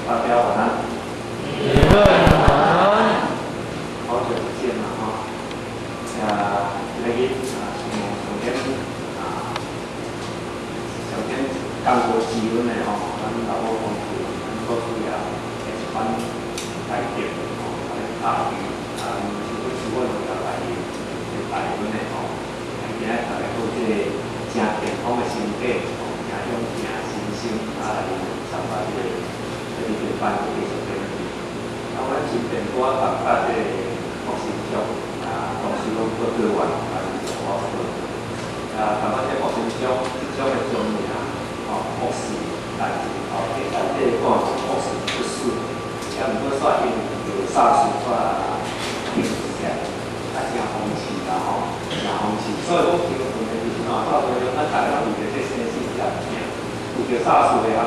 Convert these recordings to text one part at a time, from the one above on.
大家晚安。你們晚安。好久不見了哈。今日啊，上上天啊，上天剛過之阮的吼，咱老母公司，咱所主要的一款大德吼，咱教育啊，是阮是阮有來來帶阮的吼，啊，今日大家過這個誠健康的身體，吼，誠勇誠新生，啊來參加這個這個班繼續練習。啊，阮前邊拄仔講到這個郭新章，啊，同時攏過對完，啊，是我過。啊，感覺這郭新章這種的種名，吼，博士，但是吼，佇內底講是博士不死，啊，毋過煞因為薩斯煞停起來，啊，誠諷刺啦吼，誠諷刺。所以講聽問題就是怎，到最後咱逐家攏為著這生死遮拼，為著薩斯的人，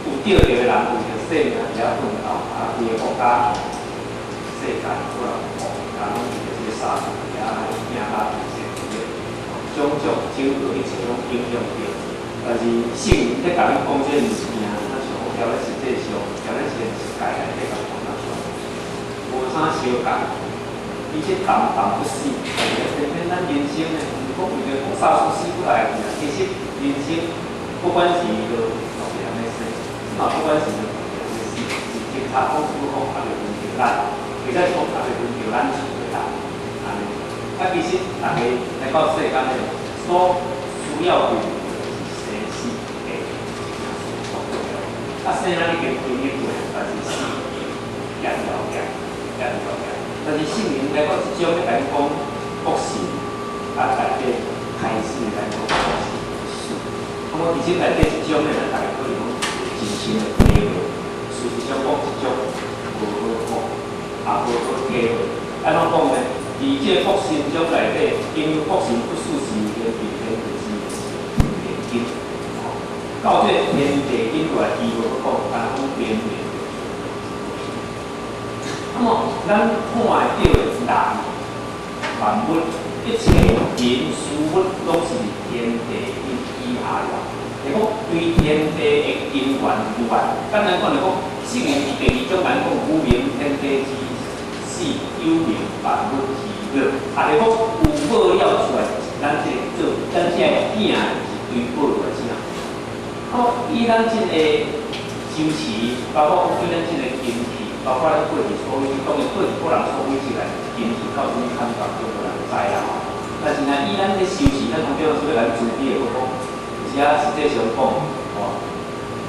有得著的人為著生命遮奮鬥，啊，規個國家、世界可能啊，攏為著這個薩斯遐拼甲變成種種整個一切攏影響著。但是聖靈咧共恁講這個物件，咱想講趯咧實際上，趯咧現實界內底共講咱想，無啥相仝。伊這淡淡不死，但是偏偏咱人生呢，毋是講為著講薩斯死過來去啊，其實人生不管是伊個都是按呢生，嘛不管是伊是按呢死，是警察講什麼講，也袂輪著咱，或者是講也袂輪著咱厝的人，按呢。啊，其實逐家來到世間呢，所需要為的是生死的啊，生咱已經經歷過，但是死也了解，也了解。但是聖靈來講，這種咧共你講國神，啊，內底開始來講國神不死。那麼其實內底這種咧，咱逐家可能攏真深的體會。事實上講，這種無好講，也無好體會。按怎講呢？佇這個國神中內底，因為國神不死是天地天地之天地根，到這個天地根落來，伊無講，敢若講邊緣。那麼，咱看會著的人、萬物、一切人事物，攏是天地根以下的。就講對天地的根源有關。簡單講就講，聖經佇第二章咱講無明天地之始，有明萬物之母。啊，就講有母了出來，咱這個做，咱這個囝是對母來生。那麼以咱這個修持，包括講對咱這個根器，包括咱過去所有，當然過去個人所累積來根器到啥物坎度，都無人知啦吼。但是呢，以咱咧修持，咱通常是欲來慈悲的，講，有時啊實際上講，吼，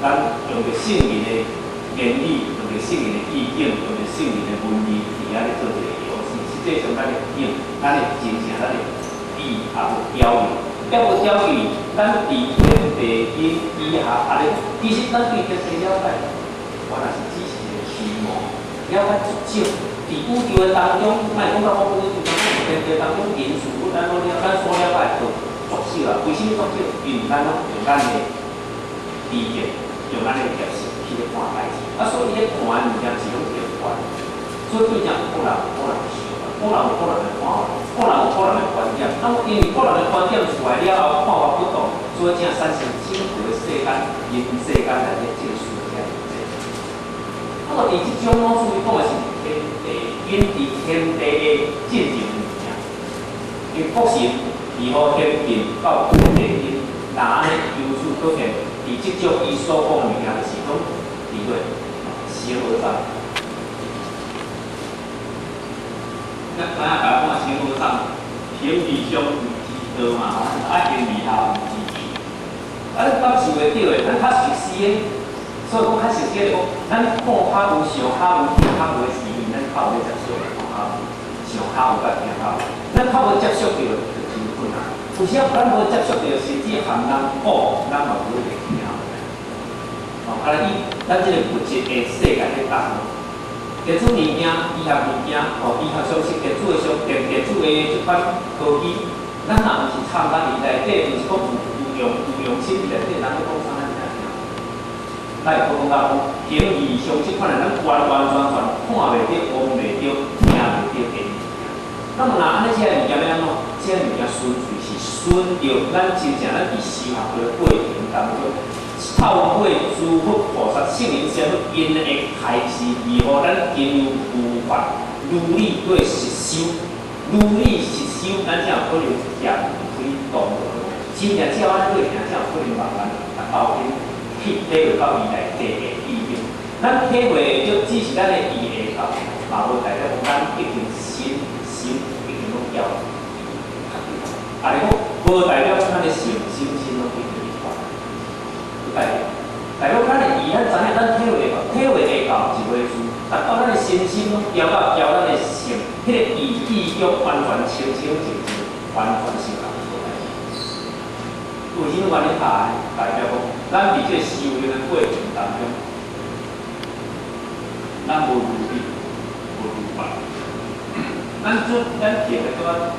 咱用著聖人的言語，用著聖人的意境，用著聖人的文字，佇遐咧做一個遊戲。實際上，咱的境，咱的真正，咱的意也無表意，也無表意。咱佇天地根以下，啊咧，其實咱對天地了解，原來是只是一個虛無，了解一少。佇宇宙的當中，莫講到講宇宙當中，天地當中人事物，咱攏了，咱所了解都足少啊。為什麼足少？因為咱攏用咱的知見，用咱的見識去咧看代誌，啊，所以伊咧看的物件是攏客觀，所以對正個人有個人的想法，個人有個人的看法，個人有個人的觀點。那麼因為個人的觀點出來了後，看法不同，所以才產生整個世間人世間內底這個事這樣濟。那麼佇這種老師伊講的是天地因佇天地的進前物件，因為國神如何顯變到天地因，若按呢由此可見，佇這種伊所講的物件，就是講佇落形而上。咱知影大家講形而上，形而上有之道嘛，吼，啊形而下有之義。啊，咱感受會著的，咱較熟悉的，所以講較熟悉的講，咱看較有，想較有，聽較有的時陣，咱較有咧接觸，看較有，想較有，佮聽較有。咱較無接觸著，就真困難。有時啊，咱無接觸著，甚至含人講，咱嘛無一定聽。哦，啊，以咱這個物質的世界咧動。電子物件、醫學物件、吼，醫學常識、電子的商電電子的這款科技，咱若毋是參咱佇內底，毋是講有用心佇內底，人咧講啥，咱會聽。咱會講講到講，形而上這款的，咱完完全全看袂著、摸袂著、聽袂著的物件。那麼若按呢，這个物件欲按怎？這个物件純粹是順著咱真正咱佇修學的過程當中，透過諸佛菩薩、聖人仙佛𪜶的開示，而予咱經由如法如理去實修，如理實修，咱才有可能行開道路。真正照按呢去行，才有可能慢慢啊到頂去體會到伊內底的意境。咱體會著只是咱的意會到，嘛無代表講咱已經心心已經攏交。啊，你講無代表咱的性心心攏已經一款，不代表。代表咱的意，咱知影，咱體會到，體會會到一回事，但到咱的身心攏調到調咱的性，彼個意意中完全清清淨淨，完全是共無代誌。為啥物原因拍呢？代表講，咱佇這個修行的過程當中，咱無如理，無如法。咱做咱行的感覺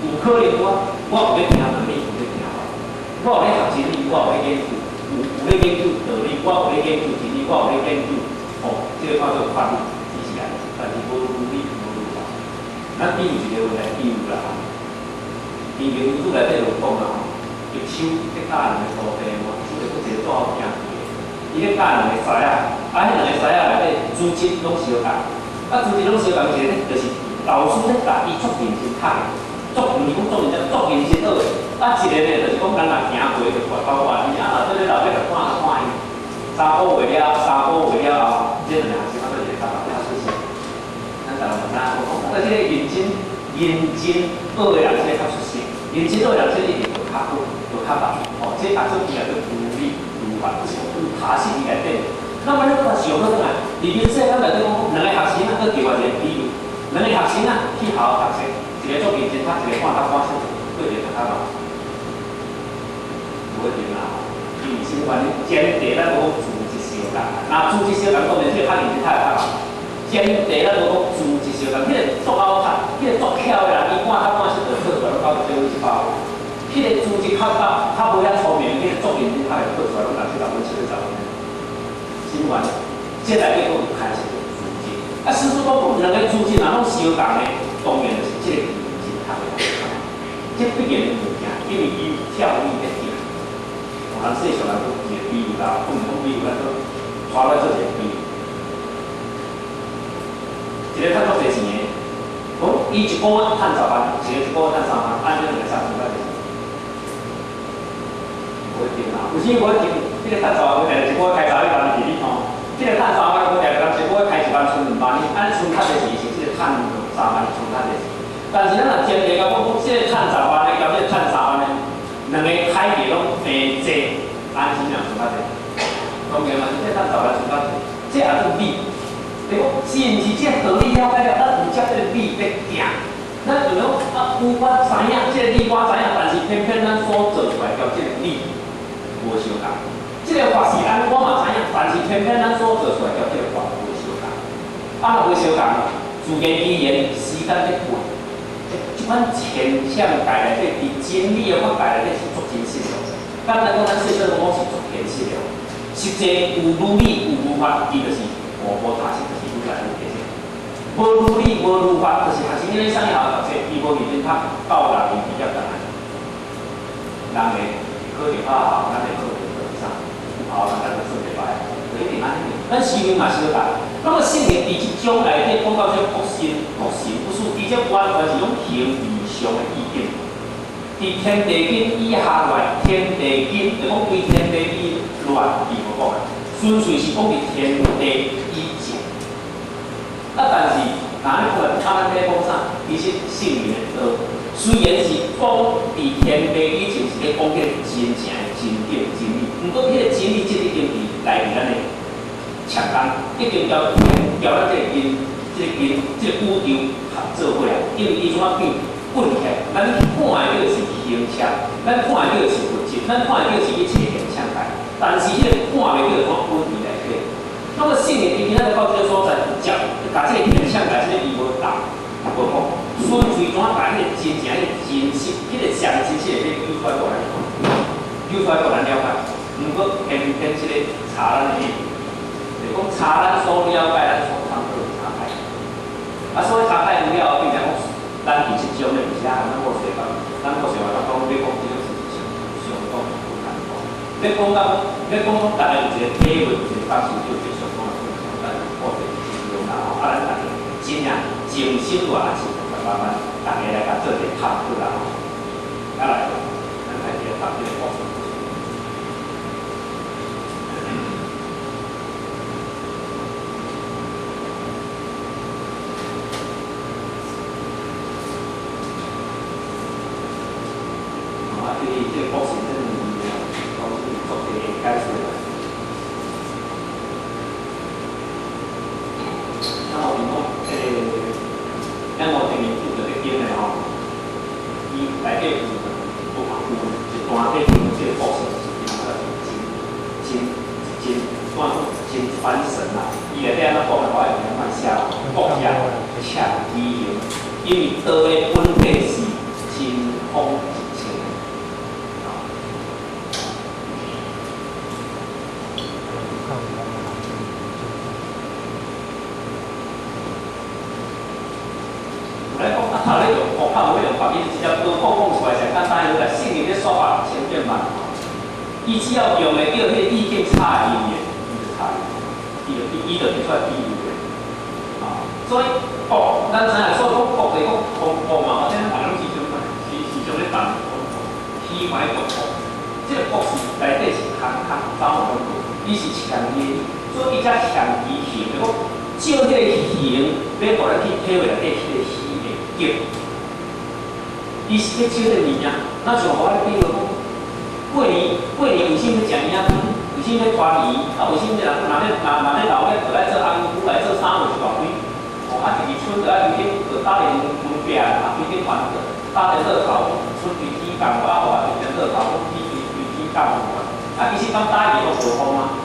有可能我有咧聽道理，有咧聽法，我有咧學真理，我有咧研究，有咧研究道理，我有咧研究真理，我有咧研究，吼，這個叫做法律只是按呢，但是無如理，無如法。咱比喻一個問題，比喻啦吼，天經書內底就講啦吼，一手咧教兩個徒弟，無，一個閣一個做好行去的，伊咧教兩個師仔，啊，彼兩個師仔內底資質攏相仝，啊，資質攏相仝，一個咧就是老師咧教伊足認真讀的，足毋是講足認真，足認真學的，啊，一個咧就是講人若行過就跋頭跋耳，啊，若做咧老尾就看就看伊，三個月了後，這兩個學生啊，佫一個較較出色。咱台灣嘛知影講，啊，這個認真認真學的人，這個較出色。認真學的人，這個一定會較好，會較捌。哦，這合做伊來做如理如法，就是有踏實佇內底。那麼咱看上好轉來，佇人世間內底講，兩個學生啊，閣另外一個比喻，兩個學生啊去學校讀冊，一個足認真讀，一個看較看書，佫一個讀較慢。無一定啦，因為什麼原因？前提咱無講資質相仝，若資質相仝，當然這個較認真讀會較慢。前提咱無講資質相仝，彼個足𠢕讀，彼個足巧的人，伊看較看書就考出來攏90分70。彼個資質較較較無遐聰明，彼個足認真讀會考出來攏60分70分。什麼原因？這內底閣有牽涉著資質。啊，師父講兩個資質若攏相仝的，當然就是這個認真讀的人較慢。這必然的物件，因為伊有跳力在行。咱世俗人講一個比喻啦，講毋講比喻，咱都帶來做一個比喻。一個趁足濟錢的，講伊一個月趁10萬，一個一個月趁3萬，按呢兩個相差較濟錢？無一定啦，有時無一定，彼個趁十萬，定定一個月開10萬去你吼，這個趁3萬，無定定一個月開1萬，賰2萬，按呢賰較濟錢是這個趁3萬賰較濟錢。但是咱若前提共講，講這個趁十萬的，佮這個趁3萬的，兩個開價攏平濟，按真正賰較濟。當然嘛，這個趁十萬賰較濟，這也做理。對無？是毋是這道理了解了？咱有照這個理咧行。咱就講啊，有我知影，這個理我知影，但是偏偏咱所做出來佮這個理無相仝。這個法是按呢，我嘛知影，但是偏偏咱所做出來佮這個法無相仝。啊，若無相仝，自然而然時間咧過。這款現象界內底，佇真理的法界內底是足真實的。簡單講，咱世俗講是足現實的。實際有如理有如法，伊就是無無踏實，就是愈來愈提升。無如理無如法，就是學生咧上學校讀冊，伊無認真讀，到六年畢業轉來，人會考著較好，咱會考著考啥？有效，咱就算袂歹，就一定按呢。咱修行嘛相仝。那麼聖人佇這種內底講到這國心、國神不輸，伊這完全是攏形而上的意境。佇天地間以下來，天地間就講對天地以亂，伊無講啊，純粹是講佇天地以靜。啊，但是若按呢講來，啊，咱咧講啥？其實聖人的道，雖然是講佇天地以前是咧講彼個真正的真境真理，毋過彼個真理這已經佇來佇咱的尺間，已經交交咱這個因、這個因、這個宇宙合做伙啊，因為伊怎啊變滾起來？咱看的著是形象，咱看的著是物質，咱看的著是一切現象界，但是彼個看袂著怎滾佇內底。那麼聖人伊今仔日到這個所在，接共這個現象界，這個伊無動無講，純粹怎啊共彼個真正彼個真實、彼個上真實的欲扭出來予咱看，扭出來予咱了解。毋過偏偏這個差咱的，就講差咱所了解，咱所探討的差別。啊，所以差別有了後，變成講，咱佇這種咧，毋是啊，咱無說講，咱無說話講，欲講這種是上上講有難度。欲欲講到，欲講講，逐家有一個體會，有一個感受，就繼續講咱過程之中啦吼。啊，咱逐家真正靜心落來，是慢慢，逐家來共做一個探討啦吼。啊來，咱開始來讀這個故事。啊，對於這個故事，這個問題，攏是作一個解釋啦。咱有講，這個，咱有前面拄著咧經的吼，伊內底有一段咧講這個故事，是真真真怎講真傳神啦。伊內底按怎講的，我會用慢寫，國也戕其形，因為道的本體是真空一切。來講，啊，頭咧用國語，無用別語，直接多講講出來上簡單。來，聖人咧說法千變萬化，伊只要用的叫彼個意境差異的，伊就差異，伊就提出來比喻的。啊，所以國，咱知影，所以講國就是講空國嘛，或者咱大家攏時常時時常咧談空國，虛懷國國，這個國是內底是空空走無無，伊是強的，所以伊才強其形，就講照彼個形，欲予咱去體會內底彼個虛的境。伊是咧照這個物件，那像我咧比如講，過年過年為啥物欲食年仔飯？為啥物欲團圓？啊，為啥物人若欲若若欲老欲就愛做紅龜來做啥有一大堆？哦，啊，一日春就愛規間就打電門壁，啊，規間團打電熱頭，春對天降雨，啊，對電熱頭，天對對天降雨。啊，其實講打伊攏無風啊，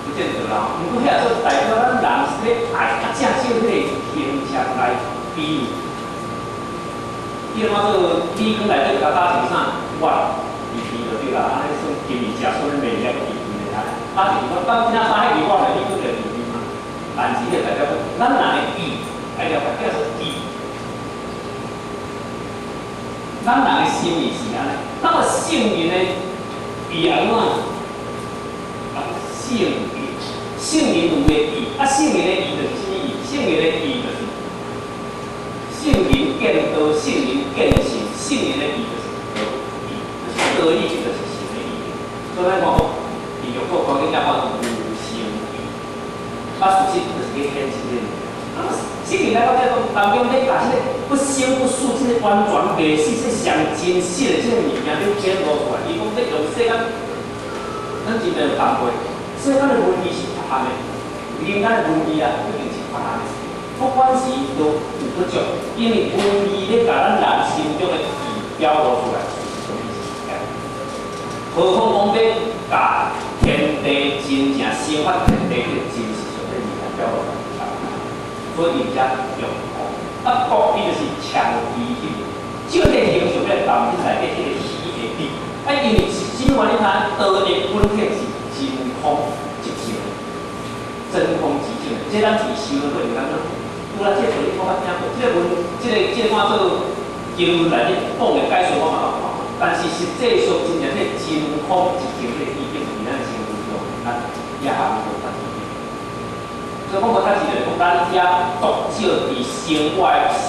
不見得啦。毋過遐做代表咱人是咧愛較正少彼個形象來比擬。伊看做李光內底共打一個啥？我皮皮就對啦，按呢算金魚食剩咧麵也閣皮皮的啊。打一個我當今仔衫彼個我來，你閣著皮皮嘛。但是彼個代表講，咱人的意，愛了解叫做意。咱人的心意是按呢，那麼聖人的意按怎？啊，聖意，聖人有的意，啊，聖人的意就是啥物意？聖人的意就是聖人見道，聖人見性，聖人的意就是道義，就是道義就是神的意。所以咱講，伫六祖講經也講無生義，啊，事實就是去顯示這個。啊，聖人來講，這個當中咧，把這個不生不死，這個完全袂死，這個上真實的這個物件，你顯露出來。伊講咧用世間，咱真正有談過，世間的文字是缺陷的，人間的文字啊，一定是缺陷的。不管是都有不足，因為文字咧共咱人心中的意表露出來，是啥物意思？何況講欲共天地真正生發天地這個真實上的物件表露出來，所以伊才用國。啊，國伊就是長期彼個，照這個形象來當去內底彼個虛的理。啊，因為是啥物原因？道的本體是真空寂靜的，真空寂靜的。這咱佇修的過程當中。有啦，這個道理我捌聽過，這個文，這個看做經文內底講的解說我嘛捌看過，但是實際上真正這個真空寂靜這個意境，佇咱生活中，咱也還無達至。所以講無達至就是講，咱遐足少佇生活生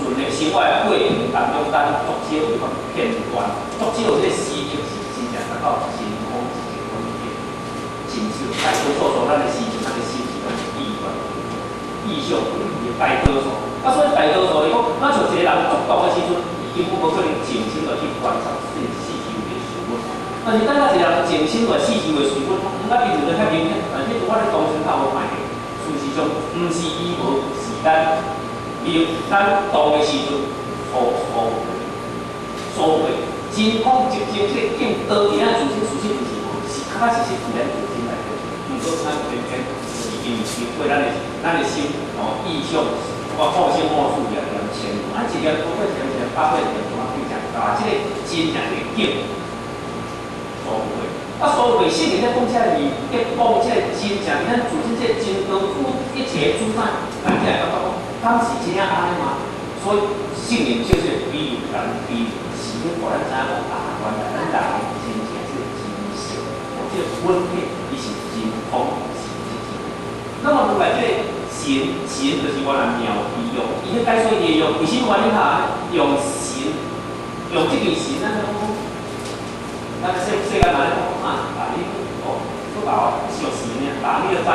存的生活的過程當中，咱足少有款片段，足少有這個時刻是真正達到真空寂靜的意境，真少。大多數數咱的時陣，咱的心是咱的意願。意象大多數，啊，所以大多數來講，咱像一個人足動的時陣，伊根本無可能靜心落去觀察四四周的事物。但是等下一個人靜心落四周的事物，毋甲伊就較明顯，但是我咧當身較無看見。事實上，毋是伊無，是咱咱動的時陣錯錯所謂真空寂靜，這個境倒佇咱自身，事實毋是無，是確確實實佇咱自身內底。毋過咱偏偏是因為經過咱的心哦意象，我好生好事也念千，啊一念多過一念一念百過一念，我變成把這個真正的境所會。啊，所謂聖人咧講這個字，咧講這個真正，咱自身這個真道主一切主宰，咱才會感覺講，敢是真正按呢嗎？所以聖人就是比喻，咱比喻是欲予咱知影講啊，原來咱人真正是真實。這個本體伊是真空是實質。那麼如來這個神，神就是原來妙機用，伊咧解說伊的用，為什麼原來哈用神，用這件神，咱講，咱世世間人咧講啊，啊你哦，不搞上神呢，人你就知，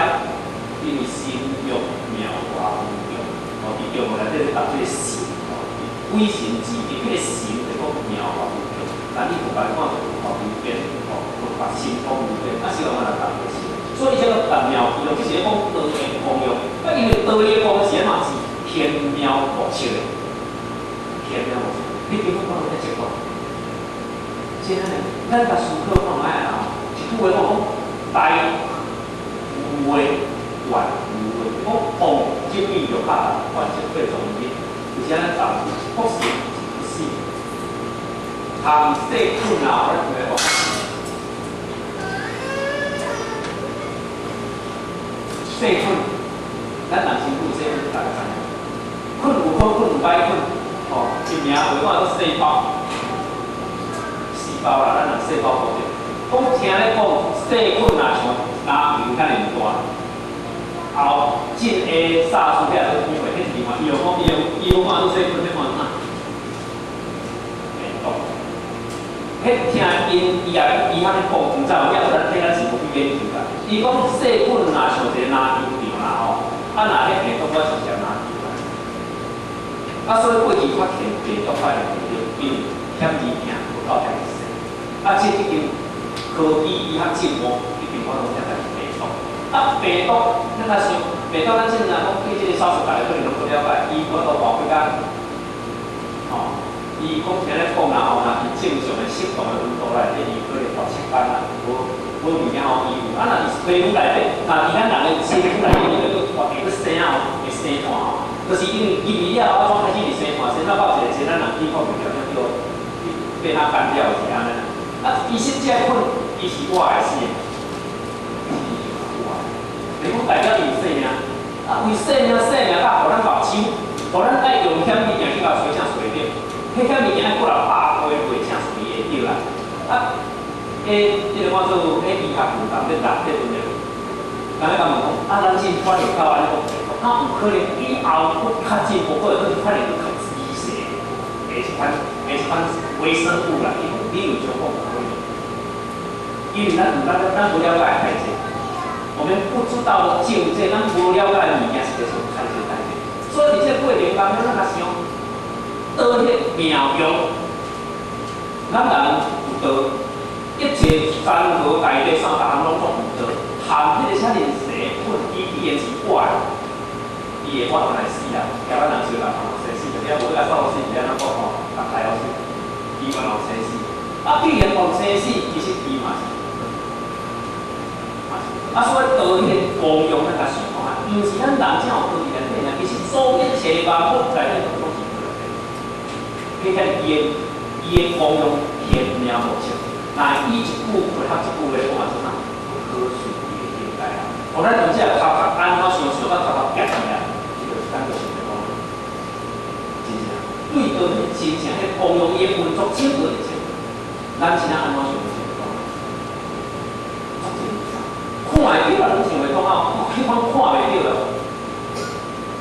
因為神用妙法無用，哦，伊用來底咧答這個神，哦，鬼神之意，彼個神就講妙法無用，但你佛法看就佛法無邊，哦，佛法神通無邊，啊，是用來答這個神。所以這個答妙機用，就是咧講道的功用。啊，因為道的功是按怎是玄妙莫測的，玄妙莫測。你根本看無遐結果。真的，咱共思考看覓啊？一句話講講，大無為，萬無為，講放精密就較萬這八種物，就是按呢答，國是不死，含細菌啊，我咧同你講。細菌，咱人身軀細菌大家知影，菌有好菌有歹菌，吼，一名話講做細胞，細胞啦，咱人細胞組織。講聽咧講，細菌若像籃球遐爾大，後進的薩斯遐做機會，彼是另外，伊又講伊又伊又看做細菌，彼看啥？病毒。彼聽𪜶伊也伊遐咧講，毋知有影，咱聽咱是無去研究啦。伊講細菌若像一個籃球場啦吼，啊若彼病毒我是只籃球啦。啊，所以過去發現病毒發現著，因為顯微鏡無夠遐爾細。啊，這已經科技醫學進步，已經看到遐個病毒。啊，病毒咱若想，病毒咱正常講對這個手術，大家可能攏無了解，伊無法度活幾工，吼。伊講聽咧講啦吼，若佇正常的適當的溫度內底，伊可能活7工啦，無無物件吼，伊有。啊，若佇皮膚內底，若佇咱人的身軀內底，伊就閣活會閣生吼，會生汗吼，就是因為入去了後，怎開始佇生汗，生到到一個時，咱人抵抗袂牢，才叫被它干掉是按呢。啊，其實這個菌伊是活的死的，是活的。你講代表伊有生命，啊，為生命生命到予咱目睭，予咱愛用顯微鏡去共揣啥揣著。彼遐物件愛過來百倍袂正隨會著啦。啊，彼這個叫做彼醫學有人咧六咧阵咧，人咧共問講，啊，咱真發現到按呢講，啊，有可能以後閣較進步，可能閣發現閣較仔細的一款的一款微生物啦。伊講你有種講可能，因為咱有咱咱無了解太濟，我們不知道的境界，咱無了解的物件實在是太濟太濟。所以佇這個過程當中，咱較想。道彼妙用，咱人有道，一切山河大地三大項攏總有道，含彼個啥物細菌，伊既然是活的，伊會活落來死啦，交咱人相共嘛，生死，就是無要甲死是按怎講吼，逐台好死，伊嘛有生死。啊，既然講生死，其實伊嘛是，嘛是。啊，所以道彼個功用，咱較想看啊，毋是咱人才有道佇內底爾，其實所有一切萬物內底攏總是。彼遐伊的伊的功用玄妙莫測，若伊一句配合一句話講啊，做啥？不可思議的境界啊！予咱用這個頭殼按怎想想到頭殼夾起來，這個咱就想袂講。真正對道彼真正彼功用，伊的運作整個一切，咱是哪按怎想都想袂講。足濟物件，看會著啊，攏想袂通啊，彼款看袂著啦。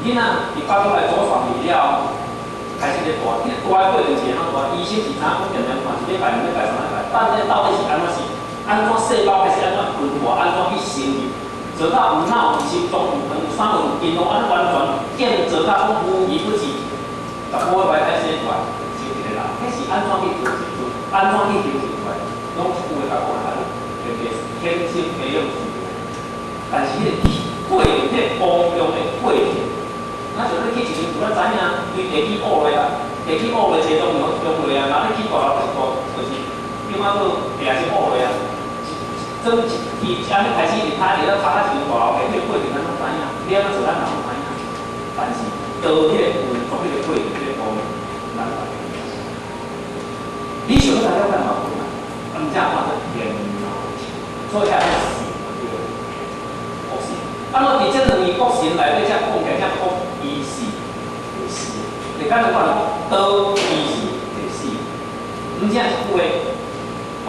囡仔佇腹肚內祖傳去了後。開始咧大，彼個大的過程是按怎大？醫生是知影講定定看一禮拜、兩禮拜、三禮拜，但這到底是按怎是按怎細胞開始按怎分化、按怎去成立，做到有腦、有心臟、有腸、有啥物、有筋絡，按怎完全建造到講無微不至，15個月開生出來成一個人，彼是按怎去做成做，按怎去形成出來，攏一句話共講來，對對，天生培養出來。但是彼個過程，彼個功用的過程。咱像你去一間厝，咱知影，對地基挖落啊，地基挖落坐中用用落啊，若你去大樓就是大，就是叫嘛做地下室挖落啊，一装一伊按呢開始一摊，一到摊到一間大樓，彼個過程咱攏知影，你按怎做咱嘛攏知影。但是道彼個運作彼個過程，彼個功能，咱嘛你想欲來了解嘛困難，毋才看做天腦，所以遐個神對國神。啊，我佇這兩個國神內底，才講起來，才講伊是會死的。你簡單講來講，道伊是會死。毋正一句話，國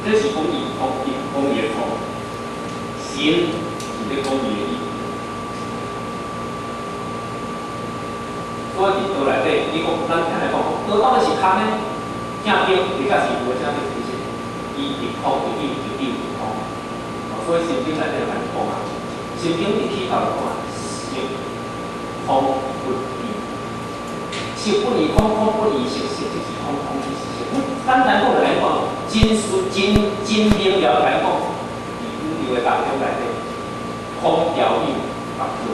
這是講伊空，伊講伊的空。神是咧講伊的有。所以佇道內底，你講咱聽來講，道到底是空的，聽經或者是有的，啥物其實伊亦空亦有，亦有亦空。哦，所以心經內底就共講啊，心經佇起頭就講啊，色空不異，色不異空，空不異色，色即是空，空即是色。簡單講來講，真實真真明了來講，佇宇宙的當中內底，空調有白做，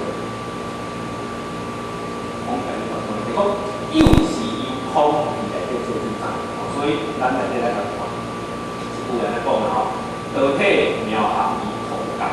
空調有白做，是講有是由空佇內底做主宰，所以咱內底來來看，一句來講啦吼，道體妙含伊空界。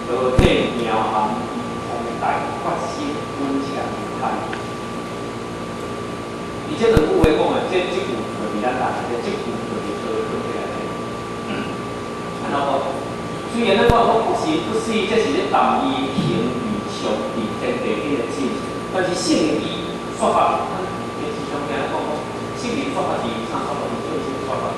道體妙含伊空界，發生本相無貪。伊這兩句話講的，這句就佇咱人內底，這句就佇道的本體內底。按怎講？雖然咱講講不生不死，這是咧談伊形而上佇天地間的真實，但是聖義說法，咱電視上聽咧講講，聖義說法是啥說法？是眾生說法，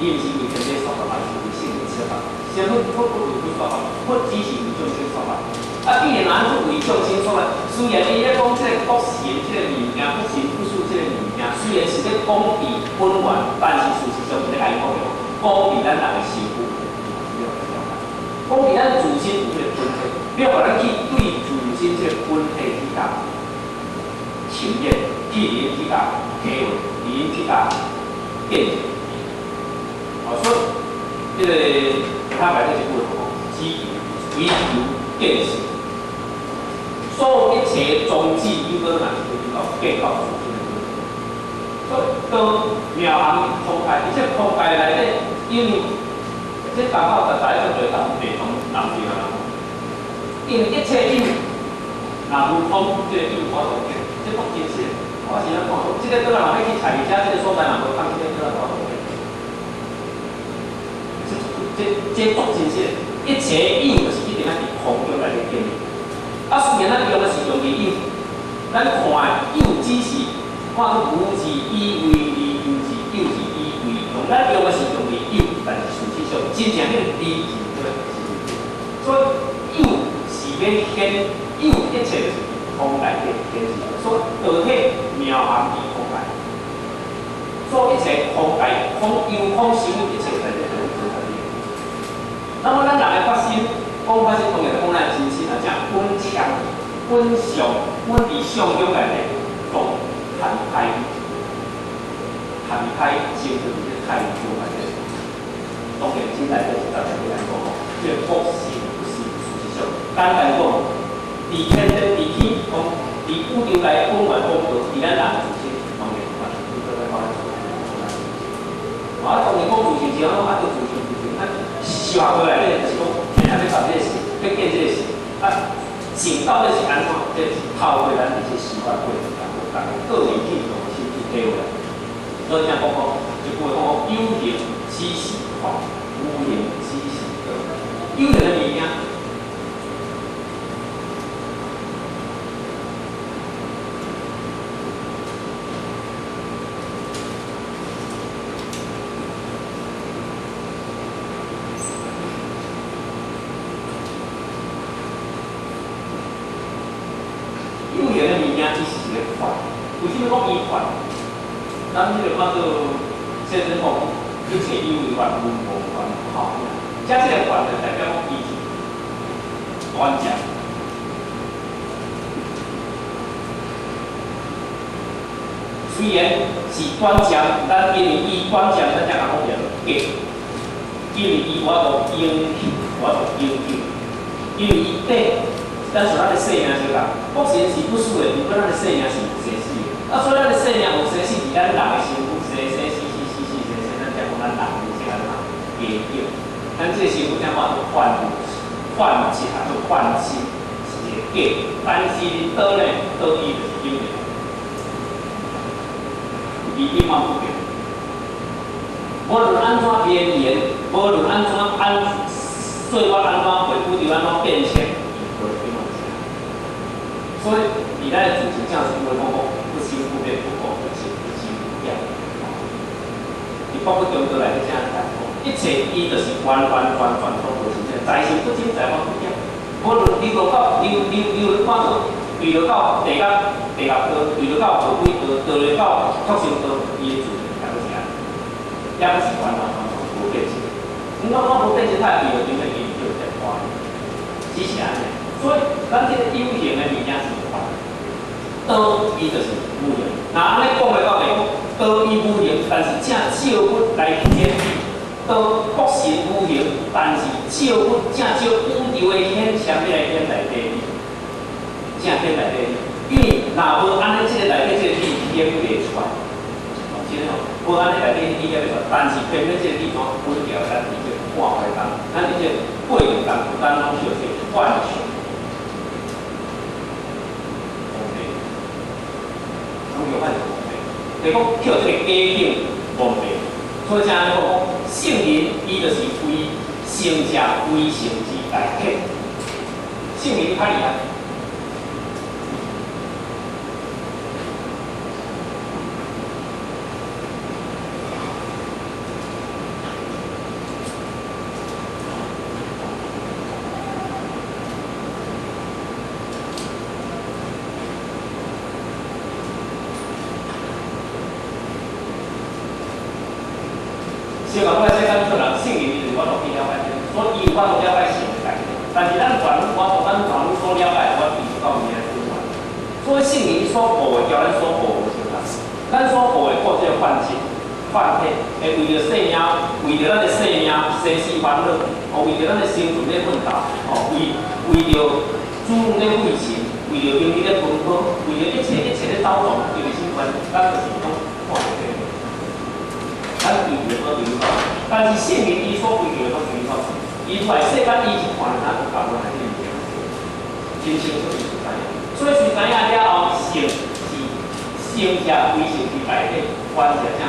伊毋是為天地說法，而是為聖人說法。先佛佛不為佛說法，佛只是為眾生說法。啊，既然咱是為眾生說法，雖然伊咧講這個國神這個物件，不生不死這個物件，雖然是咧講佇本源，但是事實上是咧共伊講著，講佇咱人的身軀，講佇咱自身有這個本體，要予咱去對自身這個本體去共親見，去認去共體會，認去共見證。哦，所以這個。他來這一句話，只求唯求見性，所有一切宗旨，有可能是去到見到自身的本體。所以當妙含空界，而且空界內底，因為這剛好在在做做南北方南邊啊，因為一切有，若無空，這個有無法度見，這足真實。我是按怎講，這個倒來嘛欲去菜市，這個所在嘛無放，這個倒來無法度見。這足真實，一切有就是一定愛佇空中內底建立。啊，雖然咱用的是用佇有，咱看的有只是看做無字以為字，有字有字以為用。咱用的是用佇有，但是事實上真正彼個字是啥物？所以有是欲顯有一切就是空內底顯示。所以道體妙含佇空界，所以一切空界空有空生有一切在這。那麼咱人的發心，講發心當然講咱的真心啊，正本強、本相、本佇相中內底，講談開、談開，生佇這太陽中內底。當然，真內底是大家來講吼，這個國性不是事實上，簡單講，佇天地、佇天講，佇宇宙內本源講道，佇咱人的自身，當然嘛，你閣來講咱自身。啊，當然講自性是按怎，啊，就自性自性，啊。修學過來咧，就是講，天天欲共這個事，欲見這個事，啊，性到底是按怎？這是透過咱這些司法過程，逐個個人去用心去體會。所以聽講講，一句話講，有形只是幻，無形只是道。有形的物件。有形的物件只是一个幻，為什麼講伊幻？咱彼個叫做聖人講，一切有為法，無無幻泡影。遮這個幻就代表講伊是短暫。雖然是短暫，咱因為伊短暫，咱才共講叫做假。因為伊無法度永久，無法度永久。因為伊短，咱像咱的生命相共，國神是不死的，毋過咱的生命是有生死的。啊，所以咱的生命有生死，佇咱人的身軀生生死死死死死，假境。咱這個身軀正看做幻幻質啊，做幻身是一個假，但是道呢，道伊就是有的，伊永遠不變。無論按怎變形，無論按怎按歲月按怎過，宇宙按怎變遷，伊都永遠是。所以，佇咱的自性正是話講講，不生不滅，不垢不淨，不增不減。佇北部中道內底正講，一切伊就是完完全全都無真正，在生不增，在法不減。無論流落到流流流看做，坠落到地獄地獄道，坠落到餓鬼道，堕落到畜生道，伊的自性也阁是按呢，也阁是完完全全無變性。毋過我無變性，他會坠落顶面，伊就叫變化，只是按呢。所以，咱這個有形的物件是有法，道伊就是無形。若按呢講來到就講，道伊無形，但是正照物來顯示。道確實無形，但是照物正照宇宙的顯象來顯內底，正顯內底。因為若無按呢，這個內底這個理顯袂出來，哦，真的哦，無按呢內底理顯袂出來，但是偏偏這個理怎穩牢咱佇這個看法當，咱佇這個過程當中，咱攏叫做幻象。攏叫幻象蒙蔽，就講叫這個假境蒙蔽。所以才按呢講，聖人伊就是為聖者為聖之大體，聖人較厲害。小可我世間做人，聖人伊就是我都去了解這個，所以伊有法度了解聖的代誌。但是咱凡夫，我咱凡夫所了解的，我比不到伊的本源。所以聖人所悟的，交咱所悟無相同。咱所悟的過這個幻境、幻體，會為著生命，為著咱的生命、生死煩惱，哦，為著咱的生存咧奮鬥，哦，為為著子女咧為情，為著兄弟咧奔波，為著一切一切咧走動，因為什麼？咱就是講看袂見。咱追求的攏追求，但是聖人伊所追求的攏追求，伊出來世間伊是看咱有共阮內底物件，真清楚伊就知影。所以是知影了後，聖是聖者為聖之大體，凡者正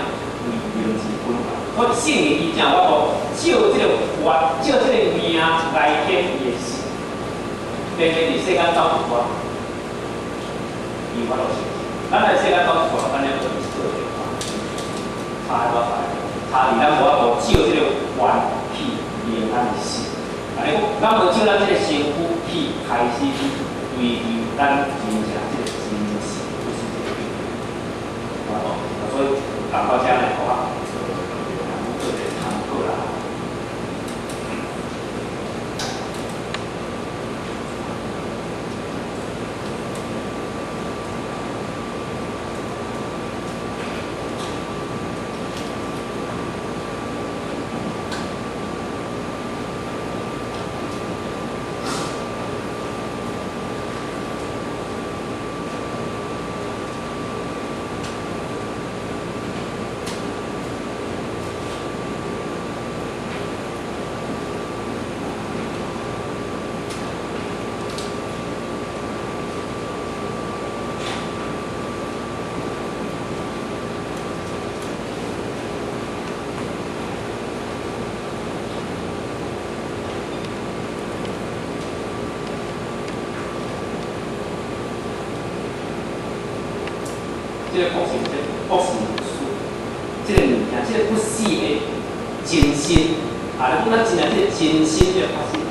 為名之本源。所以聖人伊正有法度照這個法，照這個命來顯伊的性。偏偏佇世間走一段，伊有法度成。咱來世間走一段，咱了就是做這個。差偌大，差佇咱無法度照這個緣去明咱的心。按呢講，咱無照咱這個身軀去開始去追求咱真正這個真實，不是這個境界。所以講到遮呢，好啊，做一個參考啦。這個國是這國是事，這個物件，這個不死的真心，啊！你講咱真正這個真心這個發生，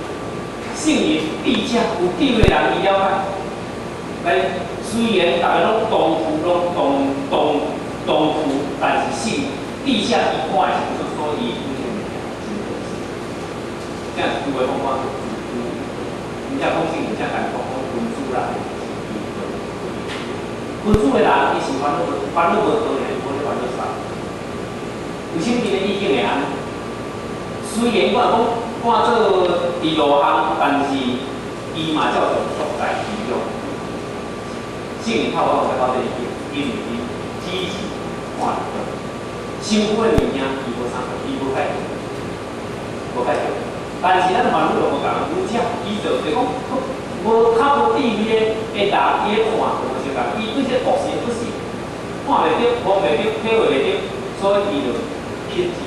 聖人智者有智慧人伊了解，來雖然逐个攏同富攏同同同富，但是聖智者伊看的是所以伊這個物件真真實。這樣是有話講講，毋才講聖人才敢講講君子啦。君子的人，伊是煩惱無煩惱無多的，無咧煩惱啥。為啥物今日意境會按呢？雖然我講看做佇路項，但是伊嘛照常樂在其中。聖人透我才到這個境，因為伊只是看到身軀的物件，伊無啥，伊無改變。万物拢無仝，有遮伊就就講，無較無智慧的的人，伊咧看就無相仝，伊對這個國神不是看袂著、摸袂著、體會袂著，所以伊就品質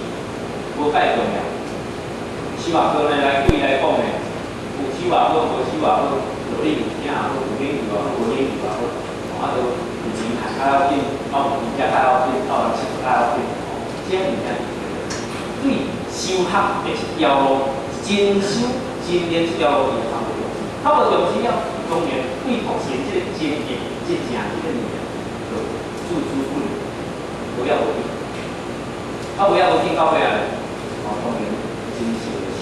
無介重要。修學課呢來對伊來講呢，有修也好，無修也好，道理有聽也好，有研究也好，無研究也好，啊，都有錢賺較要緊，啊有物件較要緊，啊有人識較要緊，這物件對修學的一條路，真修真練這條路伊較無重視，較無重視了，當然對國神這個真義、真正這個物件，就置之不理，無要無緊，啊無要無緊到尾仔咧，哦，當然真實的修。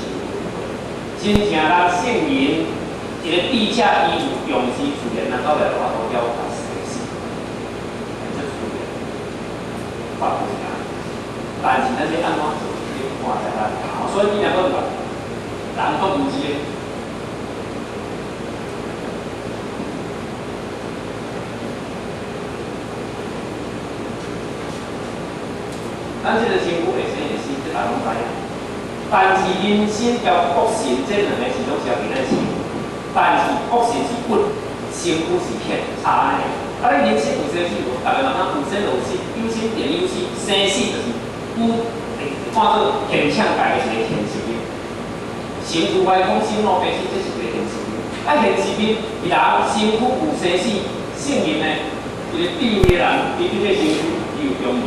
真正人聖人一個智者，伊有重視自然，人到尾就法度了解生死，這自然法度是啥？但是咱欲按怎做，你看在咱，所以你若講人都無知的。咱這個身軀會生會死，這大家攏知影。但是人身佮國神這兩个是攏是佇咱身軀，但是國神是骨，身軀是血，差按呢。啊，你人生有生死無？逐个嘛知有生有死，有生定有死，生死就是有看做現象界的一個現實面。身軀來講，生老病死，這是一個現實面。啊，現實面，人身軀有生死，聖人呢，一個智慧的人，伊對這個身軀伊有中論。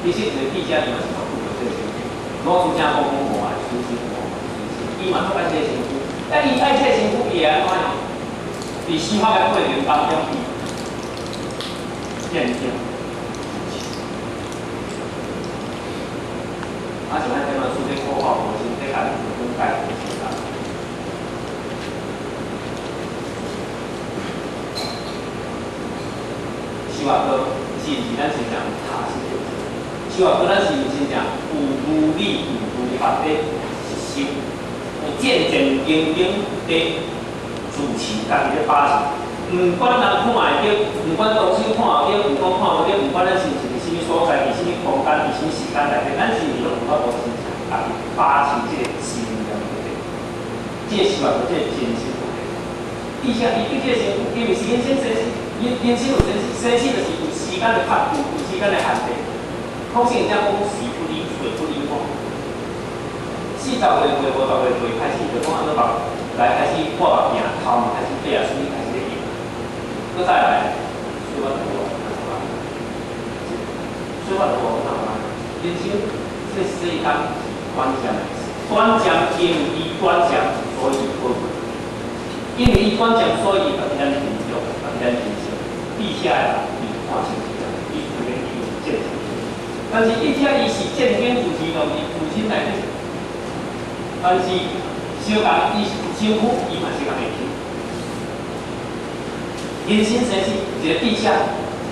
其實一個智者伊嘛是足注重這個身軀，老師正講講無愛舒心，無愛舒心，伊嘛足愛這個身軀。啊，伊愛這個身軀，伊會按怎樣？佇修學的過程當中，伊漸漸啊，像咱這本書咧苦口婆心咧共你分解分析啦。修學課是毋是咱真正有踏實的？修學課咱是毋是真正有如理有如法咧修，有戰戰兢兢咧主持家己咧把持。毋管人看會著，毋管當師看會著，毋管看無著，毋管咱是毋是佇啥物所在，佇啥物空間，佇啥物時間內底，咱是毋是攏有法度真正家己把持這個心念對？這個修學課，這個真實問題。而且伊對這個身軀，因為是人生生死，人人生有生死，生死就是有時間的限度，有時間的限制。可是人家講時不離歲不離吼，40歲過，50歲過，開始就講按怎目來開始破目鏡，頭開始白啊，水開始咧用。閣再來，歲月流歲月流哪有人生這世間是短暫的，短暫因為伊短暫，所以寶貴。因為伊短暫，所以家己咱珍重，家己咱珍惜。地下的人伊看清楚，伊自然伊有見識。但是一遮伊是正經自持動，伊自身內底，但是小共伊身軀，伊嘛是共會去。人生生死一個智者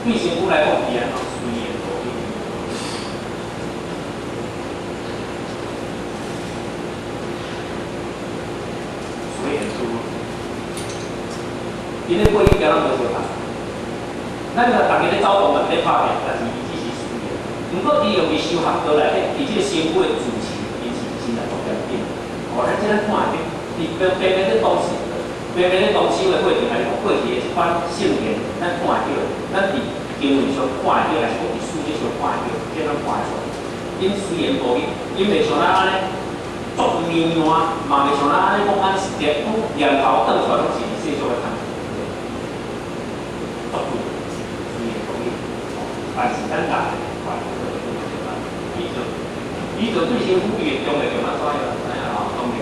對身軀來講，伊按怎隨緣無變，隨緣處。因咧過去交咱無相仝，咱若逐家咧走動嘛，咧拍拼，但是伊只是隨緣。毋過伊用伊修學道內底，佇這個身軀的主持，伊是真來足嚴謹。哦，咱這咱看會著，佇白白咧當時，白白咧當修的過程，還是講過去的這款聖言，咱看會著，咱佇經文上看會著，還是講佇書籍上看會著，這咱看會出來。𪜶雖然無去，𪜶袂像咱按呢足綿爛，嘛袂像咱按呢講按呢直接講念頭轉出來，攏是世俗的看。足對，雖然無去，但是咱人。伊就對身軀伊會中會中啊怎樣？知影吼？當然，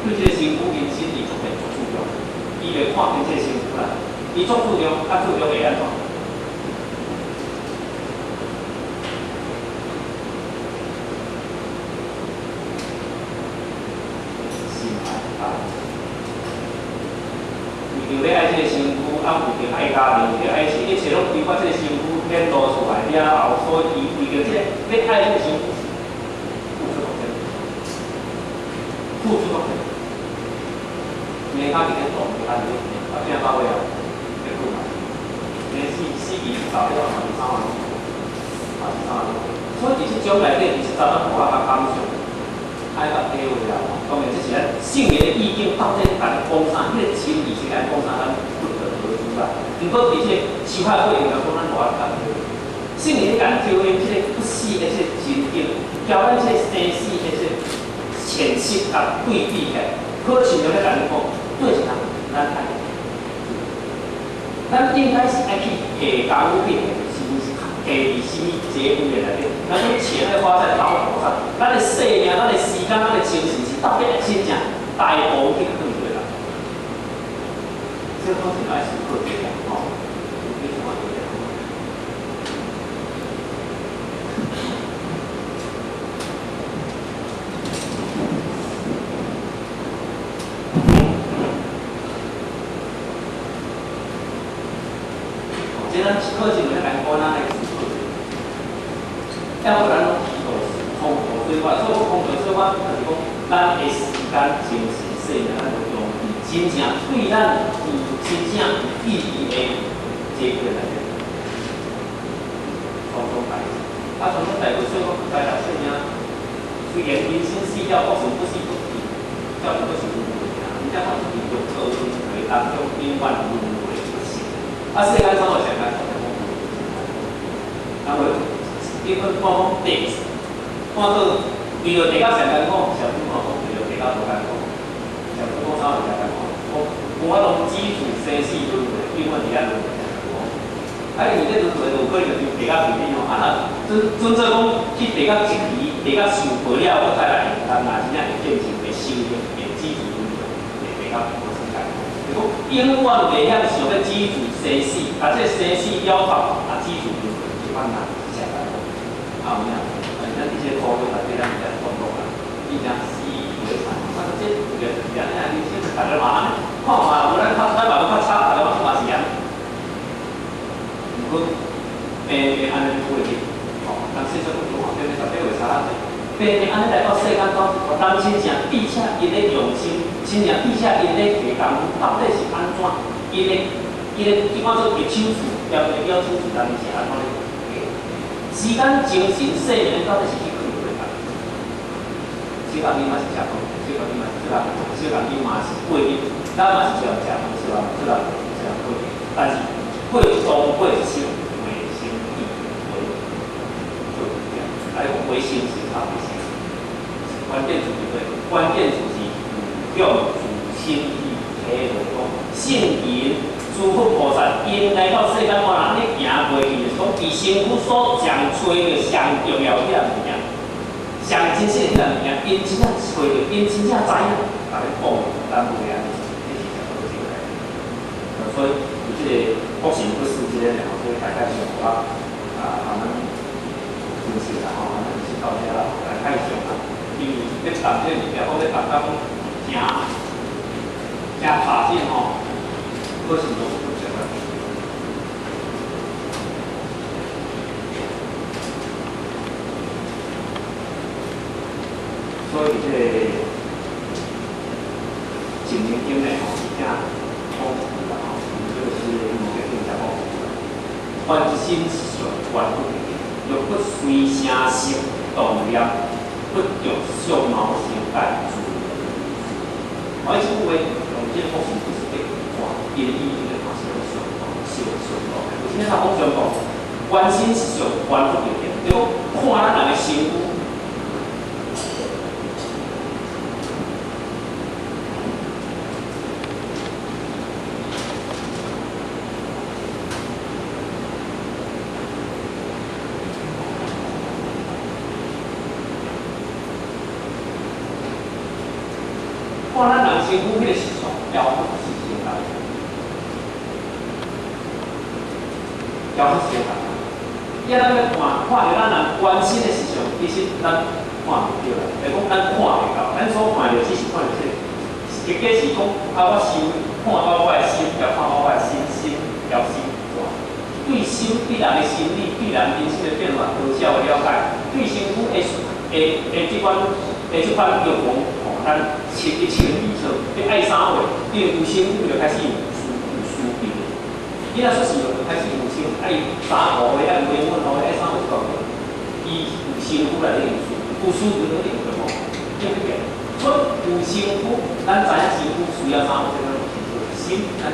對這個身軀人身伊足會足注重，伊袂看輕這個身軀啦。伊足注重，啊注重會按怎？心愛啊，為著欲愛這個身軀，啊為著愛家庭，為著愛是一切攏規劃這個身軀。顯露出來了後，所以伊為著這個欲愛這個身軀，付出足濟，付出足濟。連較佇咧動，較佇咧啊，拼到尾啊，結果嘛，連死死期到了嘛是3萬。啊，啊是啥物？所以伫這種內底，其實早咱無法較感受，愛較體會啦。當然，這是咱聖言的意境到底共咱講啥？彼個真理是共咱講啥？咱不得而知啦。毋過佇這個修法過程當中，咱無法較體會。聖言咧共咱體會這個不死的這個真境，交咱這個生死的這個淺析佮對比起來，好親像咧共咱講，對一人咱愛，咱應該是愛去下功夫去，是毋是？下佇啥物這方面內底，咱講錢愛花在刀口上，咱的生命、咱的時間、咱的精神是到底愛真正大步去放過來。這個東西愛思考一下吼，你看一下。這咱考試咧來講，咱來思考者。要不然攏虛度空度歲月，所以講空度歲月，就是講咱的時間、精神、生命，咱都用伫真正對咱有真正有意義的這個內底。傳統代志，啊，傳統代志，所以講在來生命，雖然人生死了，國神不死不去，叫做閣是輪迴爾，毋才講是六道輪迴當中永遠輪迴不息。啊，世間上有上艱難，啊無，基本看講地，看做為著地較上艱苦，上主看講為著地較無艱苦，上主講啥物較艱苦？講無法度止住生死輪迴，永遠佇遐輪迴上艱苦。啊，因為這輪迴有可能就地較隨便哦，啊若準準做講去地較一期，地較受無了，閣再來，人若真正會見證會修行，會止住輪迴，會地較無啥艱苦。就講永遠袂曉想欲止住生死，把這個生死了脫，啊止住輪迴，這款人是上艱苦。啊有影，啊咱佇這個苦內底，咱會當講啊，伊誠習以為常。啊，這個就是按呢，人生逐个嘛按呢，看嘛無咱較，咱嘛無較差，逐个嘛是按呢。毋過平平按呢過去，吼，人世說不講吼，對不對？18歲差較濟，平平按呢來到世間到，人真正並且𪜶咧用心，真正並且𪜶咧下功夫，到底是按怎？𪜶的這款做下手術，業的了手術，人是按怎咧？時間、精神、生命到底是去放佗落？小共你嘛是食飯，小共你嘛是做人，小共你嘛是過日，咱嘛是照樣食飯，小人做人，小人過日，但是過當過一生袂生氣，袂做這樣，啊，講袂生是較袂生。關鍵詞是啥？關鍵詞是向自心去體會講聖人。諸佛菩薩，𪜶來到世間，我若按呢行過去，就是講，佇身軀所上揣著上重要彼項物件，上真實彼項物件，𪜶真正揣著，𪜶真正知影，共你講，咱無會按呢，這是上好這個代志。所以，有這個福神不死這個吼，所以大概上我啊，慢慢分析啦吼，慢慢是到遮啦，來太上啦，因為欲談這個物件，講欲談到講誠誠拍死吼。可是攏有這個。所以這個《淨行經》呢吼，真豐富啦吼，這個是目的性真豐富啦。觀心是上觀不的，若不隨聲色動念，不著相貌形態自如。我這句話用這個福神不是在看，伊的意義咧看是用上上上講的。為啥物講上講？觀心是上觀不的，就講看咱人的身軀。看咱人身軀彼個實相，了不是相共，了不相共。伊咱欲看，看著咱人關心的實相，其實咱看袂著啦。就講咱看袂到，咱所看著只是看著這個，結果是講啊，我心看到我的心，也看到我的心，心了心看。對心對人的心理，對人人生的變化多少的了解，對身軀的的的這款的這款欲望。咱清一清二楚，你愛啥貨，你有身軀就開始有思辨。你若出世就開始有心，愛三五歲，愛五歲，愛啥貨就講。內底有思維，有思維就一定有夢，對不對？所以有身軀，咱知影身軀需要啥物，這咱有清楚。心，咱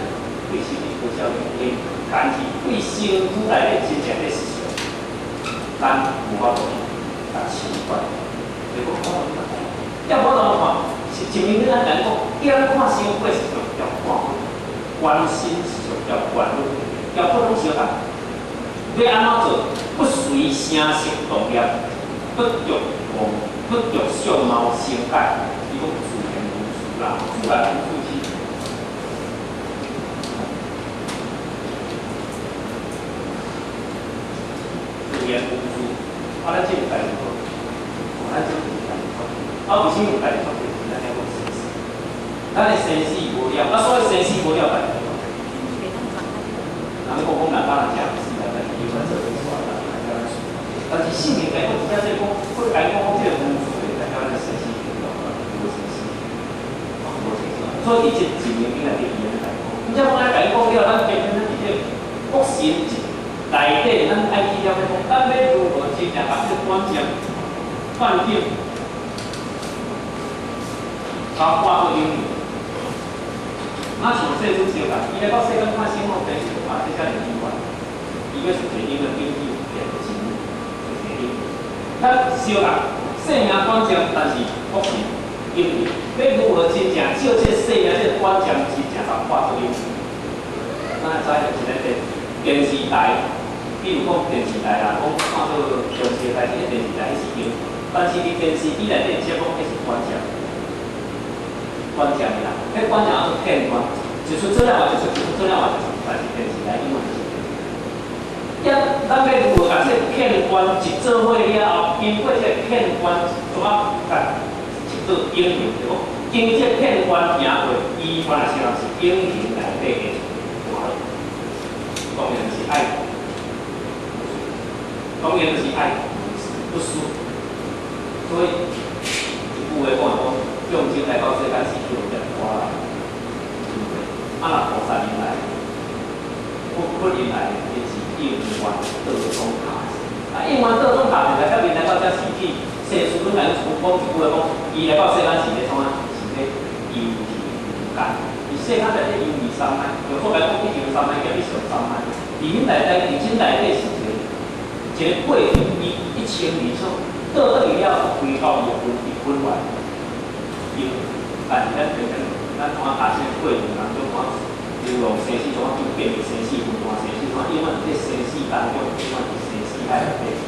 對心理多少了解，但是對身軀內底真正的實相，咱無法度去共習慣。就講我毋知，要無怎麼看？是證明咱來講，叫咱看身軀是上要看，關心是上要關注，要看攏相共。欲按怎做？不隨聲色動念，不著妄，不著相貌生解。伊講自然如是啦，自然如是。自然如是，啊，咱這有代誌無？咱這有代誌無？啊，為啥物有代誌？就是咱遐講生死，咱的生死無了，啊，所以生死無了代誌。人講講人敢若食毋死啦，但是伊有做做煞啦，但是聖經來講，真正講，佢來講講這個無數的，代表咱生死無了，無生死，無生死。所以佇這證明經內底，伊安尼來講。毋則講咱共伊講了，咱偏偏咱佇這個福神內底，咱愛去了解講，咱欲如何真正共這個斷證、斷境，共看做應用。那像世尊相共，伊來到世間看生老病死，啊，這才是因緣。伊欲是一個因緣境界，變真，就是因緣。咱相共生命短暫，但是福是永恆。欲如何真正照這個生命這個短暫，真正共看做永恆？咱會知就是咱電電視台，比如講電視台啦，講看做中視台，這個電視台彼是永恆，但是佇電視機內底節目，彼是短暫。短暫的啦，彼短暫叫做片段，一出做了嘛，一出，一出做了嘛，一出，但是電視台永遠就是電視台。一，咱欲如何共這個片段一做伙了後，經過這個片段，怎啊共一做永恆？就講經這個片段行過，伊原來是人是永恆內底的大樂，當然是愛，當然就是愛不輸。所以一句話講講。眾生來到世間是叫業果啦，對不對？啊，若菩薩因來，佛佛因來，伊是應願道中下。啊，應願道中下，就代表𪜶來到遮是去世事本來講一句話講，伊來到世間是咧創啊？是咧遊戲人間。佇世間內底遊戲三昧，就說白講，已經三昧，叫你上三昧。佇恁內底，佇真內底是一個一個過程，伊一清二楚，倒轉去了，回到伊的本本源。但是咱平常咱看大乘過程當中，看流浪生死怎啊變變生死，分段生死，怎啊永遠佇生死當中，永遠佇生死海內底，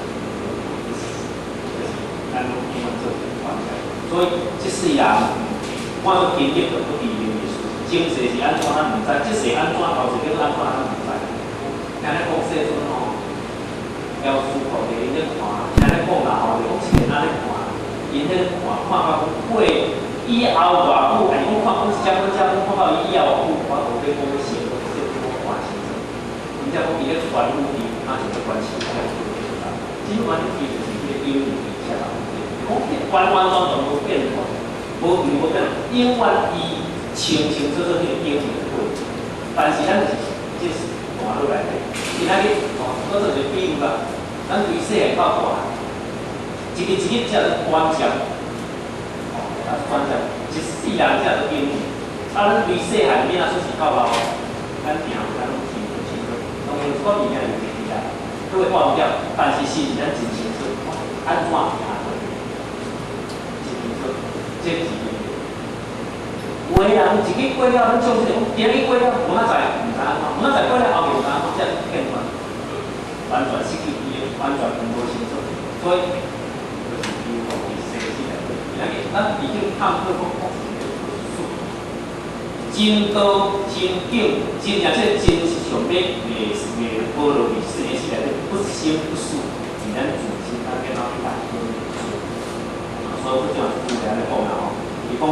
就是咱攏永遠做一個觀察。所以這世人看做經歷就不知名的事，前世是按怎咱毋知，這世按怎，後世叫做按怎咱毋知。聽咧講世尊吼，老師徒弟𪜶咧看，聽咧講啦吼，就講是按呢看，𪜶咧看看到講過。以後偌久，還是講看講這本這本看到伊以後偌久，我無欲講欲成，這我看清楚。毋則講伊咧傳武藝，啊是咧傳手法，這款伊就是彼個永遠而且講完完全全無變化，無變無變，永遠伊清清楚楚彼個永遠的過程。但是咱就是這是大腦內底，今仔日哦，閣做一個比喻啦，咱對細漢到大漢，一日一日才做短暫。短暫，一世人才做永遠。啊，咱對細漢囡仔出世到老，咱行路咱攏真清楚。當然有一寡物件會記起來，閣會忘掉，但是是咱真清楚，按怎行過，真清楚，這是永遠。有的人一日過了，咱眾生講，今日過了，明仔載毋知按怎，明仔載過了後日毋知按怎，這片段完全失去記憶，完全無清楚，所以。咱已經探討講，講是一個術，真道真境，真正這個真是上欲袂袂保留佇世間世內底，不生不死，是咱自身咱變怎去來去做。所以這種一句話按呢講啦吼，伊講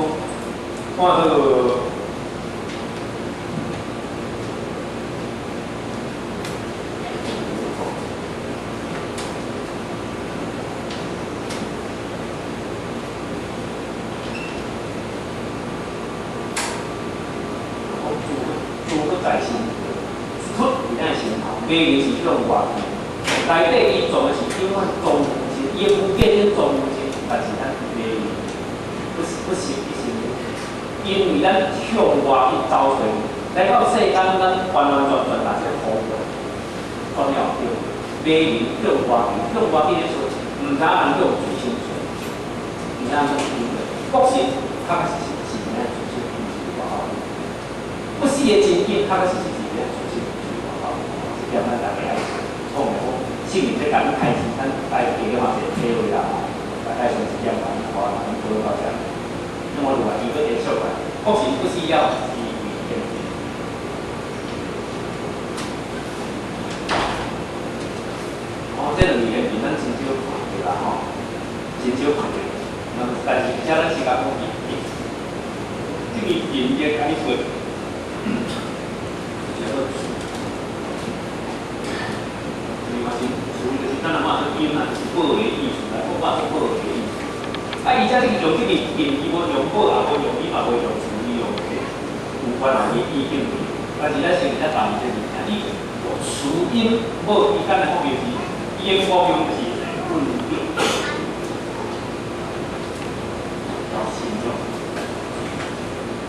看這個。袂用是向外去，內底伊撞的是永遠撞是永伊的骨架顶装有真，但是咱袂不不是一心，因為咱向外去走出，來到世間，咱完完全全把這個方向轉了對。迷人向外去，向外去咧說，毋知影人向自身做，毋知影向自身做。確實，確確實實是咱自身毋是外口。不死的真經，確確實實是咱自身毋是外口。這點咱大家愛創的好，聖人這甲咱開始，咱大家嘛是體會啦吼。大概上一點吧，好啊，咱討論到這。那麼另外伊閣延續來，確實不死了是為天地。哦，這兩個言咱真少看著啦吼，真少看著。那但是而且咱時間講伊，這個言的解說，叫做詞。伊嘛是詞，就是咱若講做音啊，就是報的意思啦，講法做報的意思。啊，伊遮這個用這個言，伊無用報，也無用音，也無用詞，伊用這有關係伊意境。但是咱先來談這個物件，伊詞音報，伊簡單講就是，伊的功用就是韻律。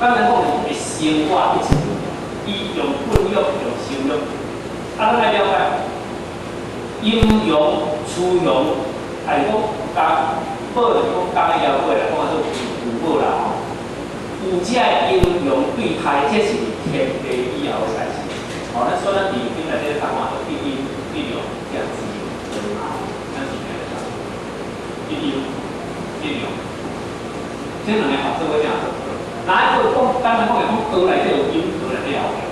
簡單講就是會生活一切，伊用韻律，用聲律。啊，咱愛了解陰陽、雌雄，還是講加報，就是講加的了解啦，講做有報啦吼。有這陰陽對開，這是天地以後的代誌。吼，咱說咱佇經內底看看，一陰一陽這樣子，咱是安尼講，一陰一陽，這兩個合做伙才做。哪一個講簡單講，講道內底有陰，道內底也有陽。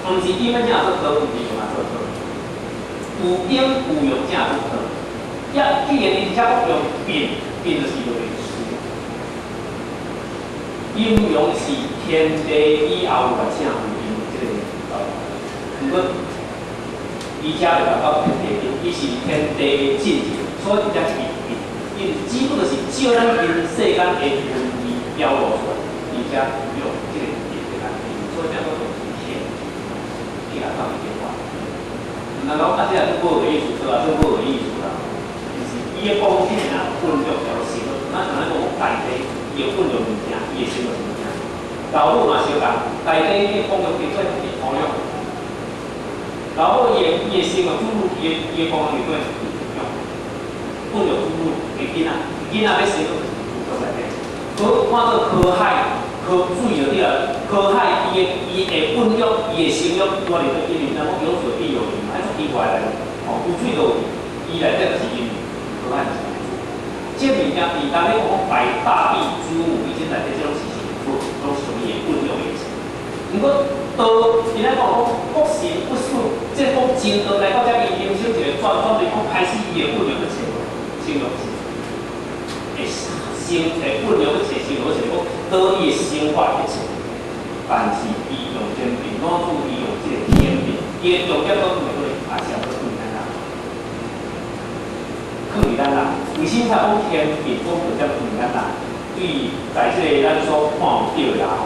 毋是陰要怎做道，毋是陽啊做道。有陰有陽才做道。也既然伊遮講用變，變就是用詞。陰陽是天地以後才有陰這個道理。毋過，伊遮就達到天地間，伊是天地的進程，所以伊才一個變。伊只不過是照咱人世間的文字表露出來，而且用這個字來來，所以才講做天，去來放變化。毋通講啊，這個做報的意思，做啊做報的意思啦。就是伊的講法啊，韻律條生活，咱像咱講大地，伊的韻律物件，伊的生活物件。老母嘛相共，大地伊的講用叫做土壤。老母伊的伊的生活主乳，伊的伊的講用叫做韻律主乳的囡仔，囡仔欲生就是土內底。可看做科海、科水就對啦，科海伊的伊會孕育，伊會生育，我哋對因為咱講有水必有魚嘛，足奇怪來，吼，有水就有魚，伊內底就是因科海就是水。這物件伫當咧講白大地主母，以前內底這種是是攏屬於會孕育的意思。毋過道，伊咧講講國神不死，這講真道來到遮伊人生一個轉轉，就講開始伊會孕育一切，生育是會生會孕育一切，生育一切，講道伊會生化一切。但是伊用天命，老子伊用這個天命，伊的重點講毋過也是要放佇咱人，放佇咱人。為啥才講天命，講重點放佇咱人？對，在這個咱所看有著的啦吼，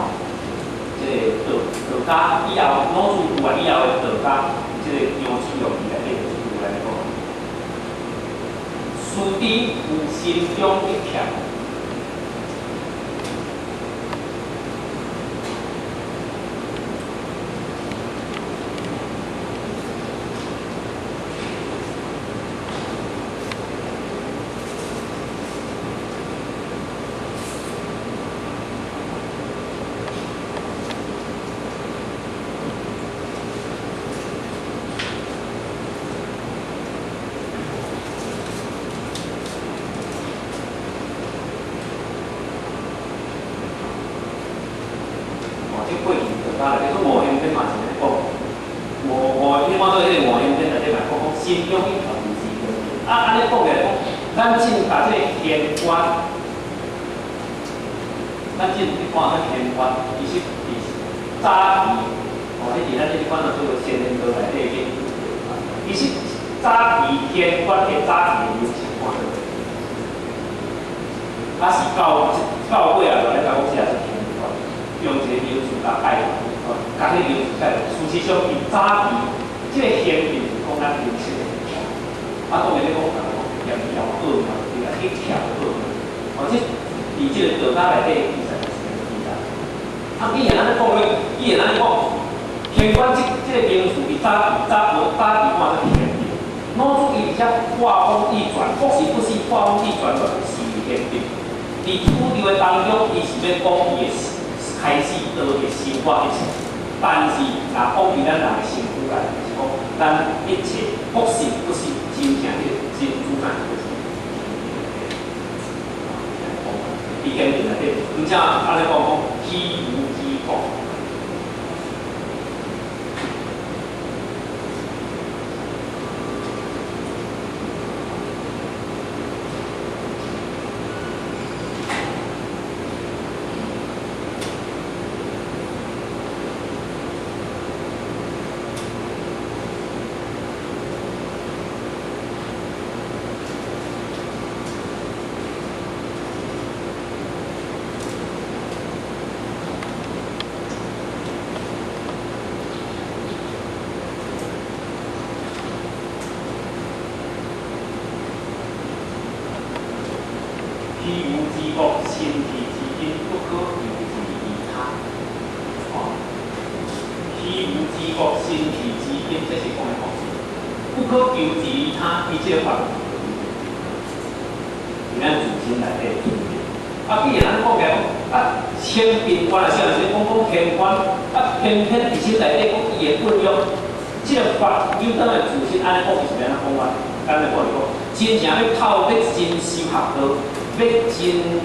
這個道道家以後，老子有完以後的道家，這個楊子用伊內底就是有來講，思知有心中一念。剑桥奥妙，对啦，去巧奥妙。哦，这伫这个道家内底，其实就是安尼啦。啊，既然按呢讲咧，既然按呢讲，天官这个名词，伊早早无早伫看做天定。老子伊伫遮话锋一转，国是不是话锋一转，就是天定。伫宇宙的当中，伊是欲讲伊的开始道的生活一切，但是若讲伫咱人的身躯内，就是讲咱一切国是不是真正的真主宰就是。伫天定内底，毋则按呢讲讲虚无之国。虚无之国，身体之因，不可求之于他。哦，虚无之国，身体之因，这是讲的讲，不可求之于他，伊这个法，伫咱自身内底存在。啊，既然咱讲起来讲，啊，清净观啊，啥物？讲讲天观，啊，偏偏伫心内底讲伊会运用这个法，由咱的自身按呢讲，伊是按怎讲法？简单讲就讲，真正欲透，欲真修学道。欲真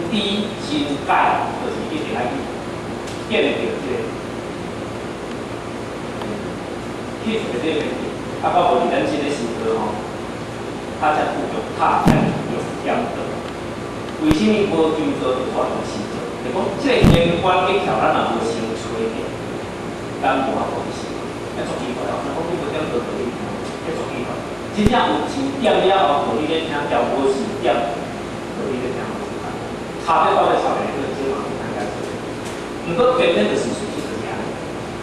知真解，就是一定爱去见著这个，去找这个问题。啊，到无伫咱这个修道吼，较才注重拍点用点道。为啥物无求道就煞用修道？就讲这个天关一跳，咱若无先揣著，咱无法度去修。啊，足奇怪哦！若讲你无点道道理，遐足奇怪。真正有上点了后，道理咧听，调无上点，道理咧听。差别到底差别，这个嘛是难解释。毋过偏偏就是事实就是按呢，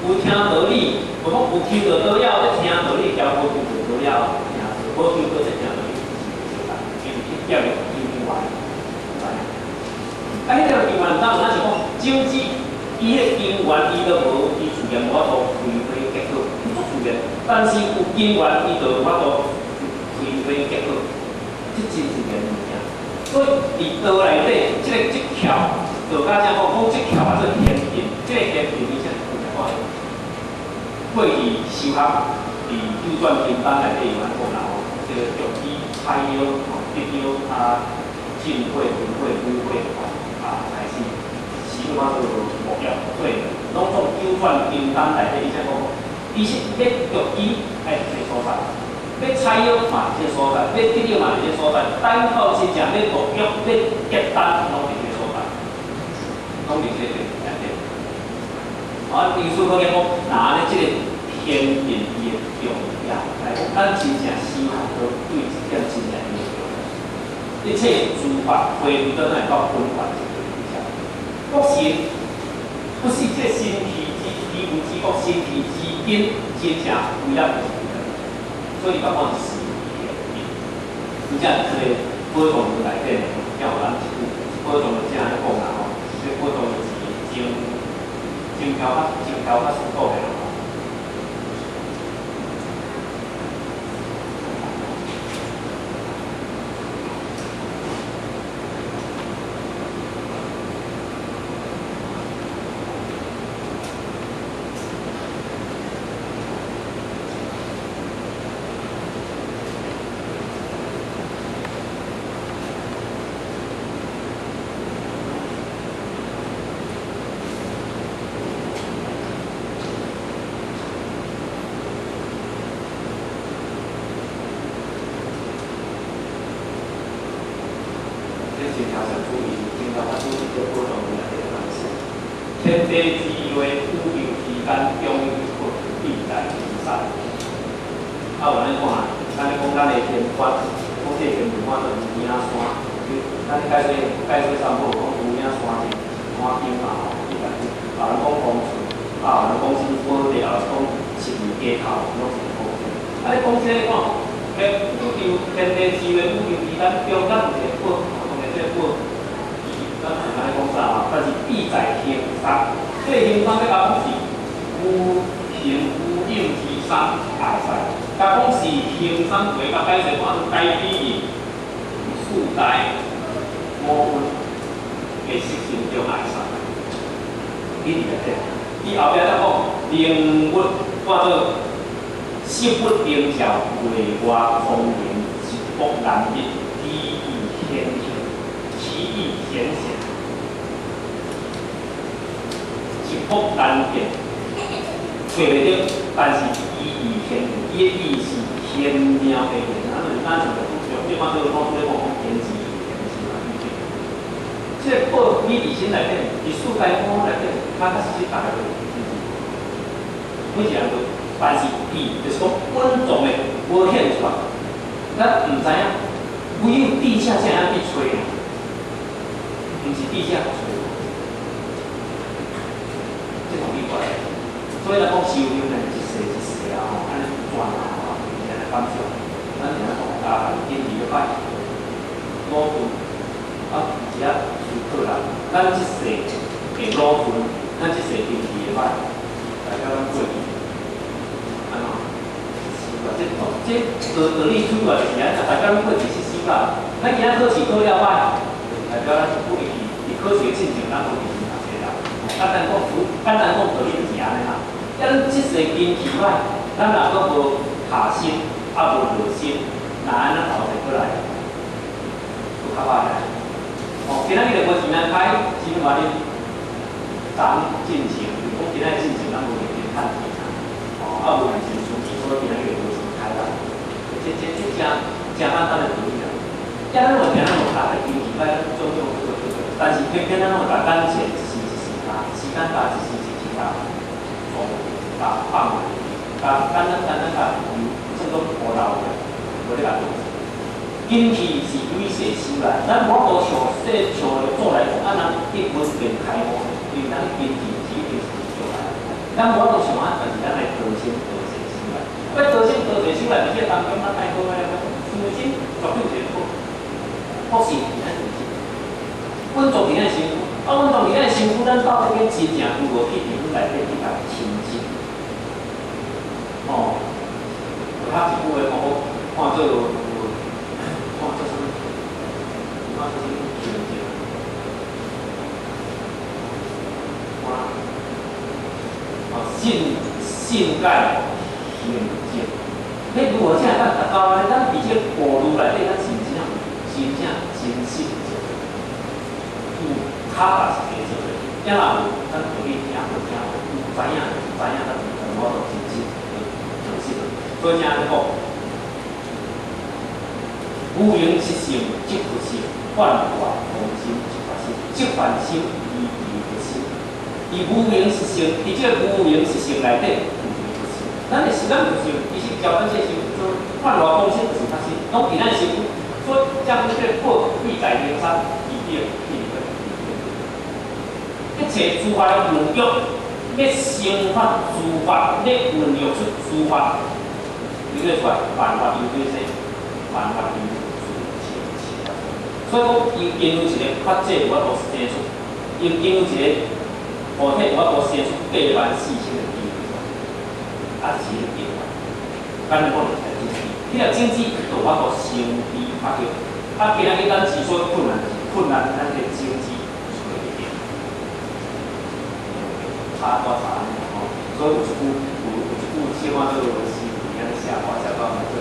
有听道理，无讲有求道道了，咧听道理，交无求道道了，听无求道咧听道理，是相共，因为去点的经缘，知影？啊，彼条经缘，当然咱是讲，总之，伊彼个经缘，伊都无，伊自然无法度开花结果，伊足自然。但是有经缘，伊就有法度开花结果，这真自然物件。所以伫道内底，这个这窍，道家讲讲讲这窍啊，做天定，这个天定伊才有啥讲？过去修学伫九转经班内底有按讲啦吼，这个玉机、采药、吼得药啊，进火、文火、武火吼啊，开始始怎做目标，对，拢从九转经班内底伊才讲，伊是欲玉机爱伫这个所在。欲采药嘛伫这个所在，欲得药嘛伫这个所在，等到真正欲落药、欲结丹，拢伫这个所在，拢伫这个内底。啊，由此可见讲，若按呢，这个天定伊的重要，来讲，咱真正修学道对这点真正重要。一切诸法回归倒来到本源这个底下，国神不是这身体之虚无之国，身体之根真正归纳就是。所以，讲讲是天定，真正这个宝藏内底，听有咱一句，宝藏就正按呢讲啦吼，这宝藏就是真真飘较真飘较速度的啦。天地之内，宇宙之间，中有佛必在其上。啊，有按呢看，咱咧讲咱的天观，讲这个天观做乌影山，咱咧解说解说三宝讲乌影山是山顶嘛吼，伊家己，有人讲风厝，啊，有人讲啥物宝地，啊，讲十字街头，拢是讲这个。啊，咧讲这个看，咧宇宙天地之源，宇宙之間中間有一個寶，當然這個寶，咱毋通講啥啊，但是必在衡山。這個衡山欲共講是無形無影之山會使，共講是衡山話，共解釋看做解比喻四大五蘊的習性中會使。你佇內底，伊後壁才講靈物看做色物靈照，內外空靈，一卜難滅，其意顯現，其意顯現，一卜難見，揣袂著，但是其意顯現，伊的意是玄妙的玄，啊，就是咱像個你看這個老師咧講講天機玄是嘛？這個寶你佇心內底，佇世界五內底，較較實實逐個都有，每一個人都，但是伊就是講穩重的無顯出來，咱毋知影，唯有地下才會去揣啊，毋是地下揣，這同你關。所以咱講修行呢，一世一世啊吼，按呢轉啊吼，是按呢感受。咱是按呢講啊，堅持欲拜老君啊，是啊，思考啦。咱這世會老君，咱這世堅持會歹，代表咱過去按怎？是啊，這這道道理出來就是按呢，大家攏過去是修啦。咱今仔考試考了歹，代表咱過去佇考試的進程，咱無認真讀冊啦。簡單講，簡單講道理就是按呢啦。啊，咱這世根器歹，咱若閣無下心，啊無落心，若按呢後世閣來，閣較歹來。哦，今仔日就無錢啊開，是因為恁昨進前，就是講今仔進前咱無認真趁錢啊，哦，啊無認真存錢，所以今仔日無錢開啦。這誠誠簡單的道理啦。啊，咱有定咱有逐个根器歹，咱種種做做做，但是偏偏咱攏會共眼前一時一時加，時間加一時一時加，放加放落去，加簡單簡單共算講無留的，無咧共做。根器是累世修來，咱無法度像說像祖來講，啊，咱一聞便開悟，因為咱根器是已經是做來。咱無法度像啊，但是咱來得心得勢修來。欲得心得勢修來，佇這當中，咱愛好愛修心絕對有一個福，福是佇咱內心，穩重佇咱身軀，啊，穩重佇咱身軀，咱到底真正如何去佇阮內底去共清淨？哦，有他一句話講，看做看做啥物？看做啥物清淨？看，哦，信信解行證，你如何才會當達到呢？咱佇這個過濾內底，咱是真正真正真實做，有確實是做的。抑若有，咱就去聽好聽好，有知影知影，咱就無法度真實做實。所以才按呢講，無形實性即佛性，幻化空心即法心，即凡心依依佛心。伊無形實性，佇這個無形實性內底有一個佛性。咱的是咱佛性，其實照咱這個身軀做幻化空心就是法心，攏佇咱身軀。所以將這個寶必在靈山，伊對伊對。一切諸法的孕育，咧生發諸法，咧孕育出諸法，你個出來萬法由己生，萬法由自性生。所以講，伊經由一個法界有法度生出，伊經由一個五體有法度生出8萬4千個機會，啊，是彼個變化。簡單講就是種子，彼個種子就有法度生枝發葉。啊，今仔日咱之所以困難，就是困難咱個種子揣袂著，差多差吼。所以有一句有有一句笑話做詩，按呢寫我寫到做。